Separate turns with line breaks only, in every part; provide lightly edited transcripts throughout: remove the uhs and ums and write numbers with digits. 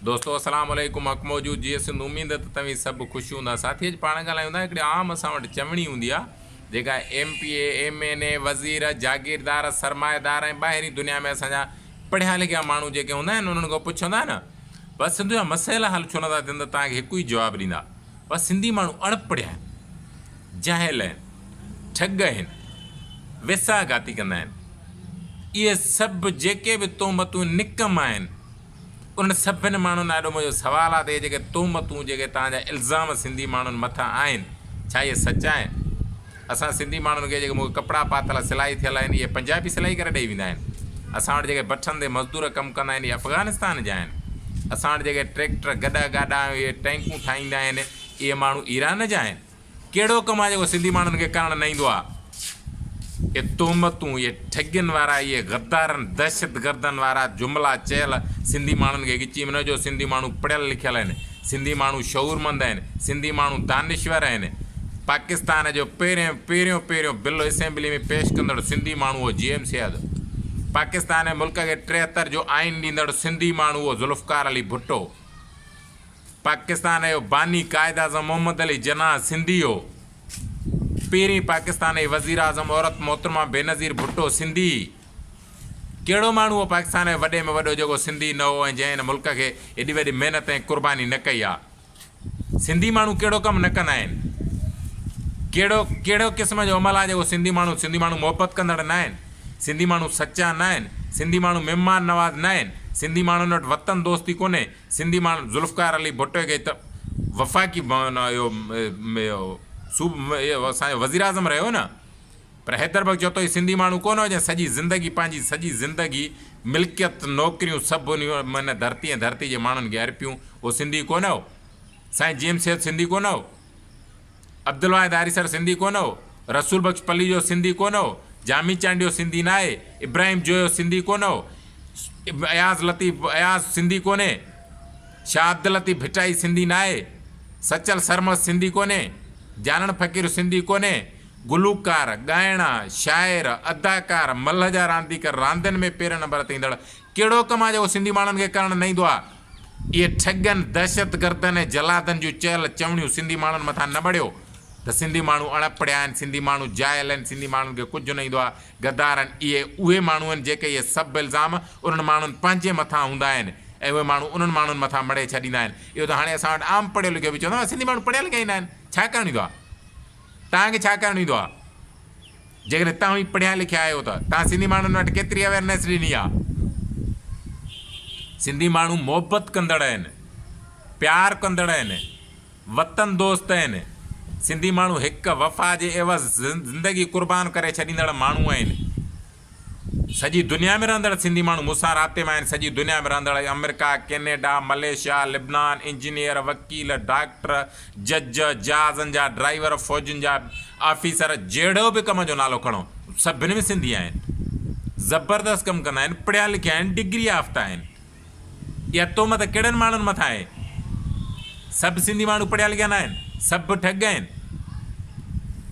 دوستو اسلام عليڪم حق موجود جيئي سنڌ اميد ته توهين سڀ خوش هوندا ساٿي اڄ پاڻ ڳالهايون ٿا هڪڙي عام اسان وٽ چوڻي هوندي آ جيڪا M P A M N A وزير جاگيردار سرمائيدار ۽ ٻاهرين دنيا ۾ اسان جا پڙهيا لکيا ماڻهو جيڪي هوندا آهن انهن کان پڇندا نه بس سنڌ جا مسئلا حل ڇو نٿا ٿين ته توهان کي هڪ ئي جواب ڏيندا بس سنڌي ماڻهو اڻ پڙهيا آهن جاهل آهن ٺڳ آهن ويساهه گهاتي ڪندا آهن اهي سڀ جيڪي به تهمتون نڪم آهن انهن سڀن ماڻهن آڏو منهنجو سوال آهي ته اهي جيڪي تهمتون، جيڪي توهان جا الزام سنڌي ماڻهن مٿان آهن، ڇا اهي سچا آهن؟ اسان سنڌي ماڻهن کي جيڪي مون کي ڪپڙا پاتل سلائي ٿيل آهن، اهي پنجابي سلائي ڪري ڏئي ويندا آهن. اسان وٽ جيڪي بٺن تي مزدور ڪم ڪندا آهن، اهي افغانستان جا آهن. اسان وٽ جيڪي ٽريڪٽر، گڏهه گاڏا ۽ اهي ٽئنڪون ٺاهيندا آهن، اهي ماڻهو ايران جا آهن. ڪهڙو ڪم آهي جيڪو سنڌي ماڻهن کي ڪرڻ نه ايندو آهي؟ اهي تهمتون، اهي ٺڳين وارا، اهي غدارن، دهشتگردن وارا جملا چيل سنڌي ماڻهن کي ڳچي ۾ نه وجهو، سنڌي ماڻهو پڙهيل لکيل آهن، سنڌي ماڻهو شعورمند آهن، سنڌي ماڻهو دانشور آهن. پاڪستان جو پهريون پهريون پهريون بل اسيمبلي ۾ پيش ڪندڙ سنڌي ماڻهو هو جي ايم سيد. پاڪستان ملڪ کي 73 جو آئين ڏيندڙ سنڌي ماڻهو هو ذوالفقار علي ڀٽو. پاڪستان جو باني قائداعظم محمد علي جناح سنڌي هو. پهرين پاڪستان جي وزيراعظم عورت محترمه بينظير ڀٽو سنڌي هئي. ڪهڙو ماڻهو هو پاڪستان جو وڏي ۾ وڏو جيڪو سنڌي نه هو ۽ جنهن هن ملڪ کي ايڏي وڏي محنت ۽ قرباني نه ڪئي آ. سنڌي ماڻهو ڪهڙو ڪم نه ڪندا آهن. ڪهڙو ڪهڙو قسم جو عمل آ جيڪو سنڌي ماڻهو سنڌي ماڻهو محبت ڪندڙ نه آهن. سنڌي ماڻهو سچا نه آهن. سنڌي ماڻهو مهمان نواز نه آهن. سنڌي ماڻهن وٽ وطن دوستي ڪونهي. سنڌي ماڻهو ذوالفقار علي ڀٽو کي ته وفاقي اهو صوب اهو اسان جو وزيراعظم رهيو نه پر حيدر بخش جتوئي سنڌي ماڻهو ڪونه هو جنهن سڄي زندگي پنهنجي سڄي زندگي ملڪيت نوڪريون سڀ ان ڌرتي ۽ ڌرتي جي ماڻهن کي ارپيون اهو سنڌي ڪونه هو سائين جي ايم سيد سنڌي ڪونه هو عبدالواحد آريسر سنڌي ڪونه هو رسول بخش پليجو سنڌي ڪونه هو جامي چانڊيو سنڌي ناهي ابراهيم جويو سنڌي ڪونه هو اياز لطيف اياز سنڌي ڪونهي، شاهه عبداللطيف ڀٽائي سنڌي ناهي، سچل سرمست سنڌي ڪونهي، جانڻ فقير سنڌي ڪونهي، گلوڪار، ڳائڻا، شاعر، اداڪار، ملهه جا رانديگر، راندين ۾ پهرين نمبر تي ايندڙ ڪهڙو ڪم آهي جيڪو سنڌي ماڻهن کي ڪرڻ نه ايندو آهي؟ اهي ٺڳن، دهشتگردن ۽ جلادن جون چيل چوڻيون سنڌي ماڻهن مٿان نه مڙهيو ته سنڌي ماڻهو اڻ پڙهيا آهن، سنڌي ماڻهو جاهل آهن، سنڌي ماڻهن کي ڪجهه نه ايندو آهي، غدار آهن، اهي اهي ماڻهو آهن جيڪي اهي سڀ الزام انهن ماڻهن پنهنجي مٿان هوندا آهن ۽ اهي ماڻهو انهن ماڻهن مٿان مڙهي ڇڏيندا آهن. اهو ته هاڻي اسان وٽ عام پڙهيو لکيو به چوندو آهي سنڌي ماڻهو پڙهيا لکيا ئي نه آهن، ڇا ڪرڻ ايندو آهي؟ توهان کي ڇا ڪرڻ ايندو آهي؟ جيڪڏهن توهان ئي پڙهيا لکيا آهيو ته توهان سنڌي ماڻهن وٽ ڪيتري اويئرنيس ڏني آهي؟ سنڌي ماڻهو محبت ڪندڙ آهن، پيار ڪندڙ آهن. وطن دوست آهن. سنڌي ماڻهو هڪ وفا جي عيوض زندگي قربان ڪري ڇڏيندڙ ماڻهو آهن. سڄي دنيا ۾ رهندڙ سنڌي ماڻهو مون سان رابطي ۾ آهن. سڄي دنيا ۾ رهندڙ آمريڪا، ڪينيڊا، ملائيشيا، لبنان، انجنيئر، وڪيل، ڊاڪٽر، جج، جهازن جا ڊرائيور، فوجن جا آفيسر جهڙو به ڪم جو نالو کڻو سڀني ۾ سنڌي آهن. زبردست ڪم ڪندا آهن، پڙهيا لکيا آهن، ڊگري يافته آهن. اها تهمت ڪهڙن ماڻهن مٿان آهي؟ سڀ سنڌي ماڻهو پڙهيا لکيا ناهن، سڀ ٺڳ آهن.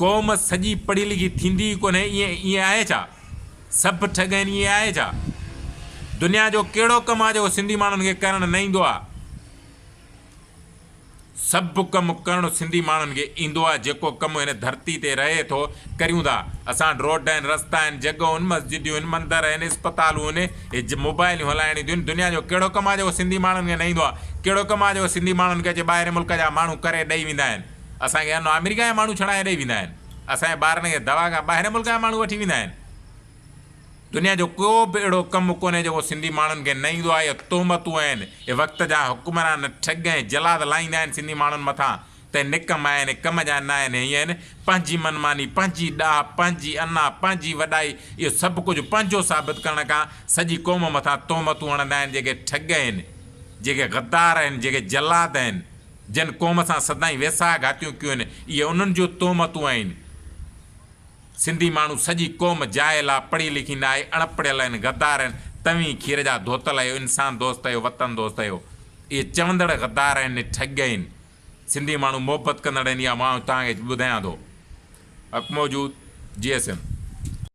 قوم سڄي پڙهي لکي ٿيندي ئي ڪونهي، ائين ائين آهي ڇا؟ سڀ ٺڳ آهن ائين آهي ڇا؟ دنيا جو ڪهڙو ڪم آهي جيڪو سنڌي ماڻهن کي ڪرڻ نه ايندو آهي؟ سڀ ڪم ڪرڻ سنڌي ماڻهن کي ايندو آهي جيڪو ڪم هن ڌرتي تي رهي ٿو ڪريون ٿا اسان وٽ روڊ آهن رستا آهن جڳهون آهن مسجديون آهن مندر آهن اسپتالون آهن هي موبائليون هلائڻ اينديون آهن دنيا جو ڪهڙو ڪم آهي جيڪو سنڌي ماڻهن کي نه ايندو آهي ڪهڙو ڪم آهي جيڪو سنڌي ماڻهن کي اچي ٻاهرين ملڪ جا ماڻهو ڪري ڏئي ويندا آهن اسان کي ان آمريڪا جا ماڻهو ڇڙائي ڏئي ويندا آهن اسان جي ٻارن کي دوا کان ٻاهرين ملڪ جا ماڻهو وٺي ويندا آهن. دنيا جو ڪو به اهڙو ڪم ڪونهي جيڪو سنڌي ماڻهن کي نه ايندو آهي. اهي تهمتون آهن. اهي وقت جا حڪمران ٺڳ ۽ جلاد لائيندا آهن سنڌي ماڻهن مٿان ته اهي نڪما آهن، ڪم جا نه آهن، هيئن آهن. پنهنجي من ماني، پنهنجي ڏاهپ، پنهنجي انا، پنهنجي وڏائي اهو سڀ ڪجهه پنهنجو ثابت ڪرڻ کان سڄي قوم مٿان تهمتون هڻندا آهن جيڪي ٺڳ آهن، جيڪي غدار آهن، جيڪي جلاد آهن، جن قوم سان سدائين ويساهه گهاتيون ڪيون آهن، اهي انهن جون تهمتون آهن. سنڌي ماڻهو سڄي قوم جاهل آ پڙهي لکي ناهي اڻپڙهيل آهن غدار آهن توهين کير جا ڌوتل آهيو انسان دوست آهيو وطن دوست آهيو اهي چوندڙ غدار آهن ٺڳ آهن سنڌي ماڻهو محبت ڪندڙ آهن اها مان توهان کي ٻڌايان ٿو حق موجود جي ايس ايم.